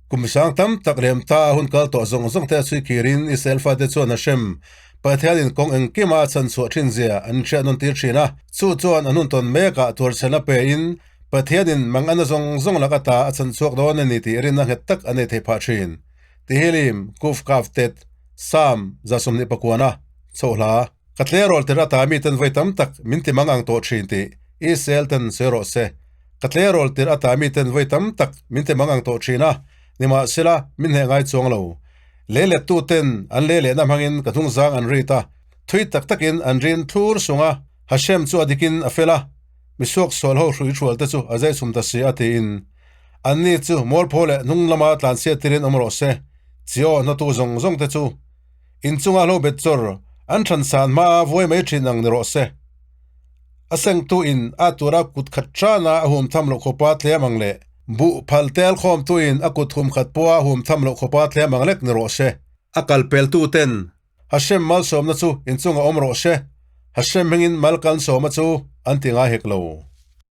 Kum sang tam tak lem ta a hun kal tawh zawng zawng te a chhui khirin Israel fate chuan Hashem, Pathianin kawng engkima a chhan chhuah thin zia an hriat nawn tir thin a. Chu chuan an hun tawn mekah tuarchhelna pein Pathianin mangana zawng zawng lak ata a chhan chhuak dawn a ni tih rinna nghet tak a nei thei phah thin. Tihilim, Kuf Kaf Tet, Sam, 29, Chhohla. Ka tleirawl tir ata miten vawi tam tak min ti mang ang tawh thin tih Israel ten sawi rawh se. Ka tleirawl tir ata miten vawi tam tak min ti mang ang tawh thin a, nimahsela min hneh ngai chuang lo. Lei lettu ten an lei lehna hmangin ka hnungzang an rit a, thui tak takin an rin thlur sung a, Hashem chu a dikin a fel a, misuak sual ho hrui hrual te chu a zai chhum ta si a tiin anni chu mualpho leh hnung lama tlanchhiat tirin awm rawh se, chiaw hnawtu zawng zawng te chu inchunga hlo bet chawr an than san hmaa vuai mai thin ang ni rawh se. A sengtu in a tura kut khat tana a hum tham loh khawpa tlem ang leh buh phal tel khawmtu in a kut hum khat pawha hum tham loh khawpa tlem ang lek ni rawh se. A kal peltu ten Hashem malsawmna chu inchunga awm rawh se, Hashem hmingin mal kan sawma chu an ti ngai hek lo.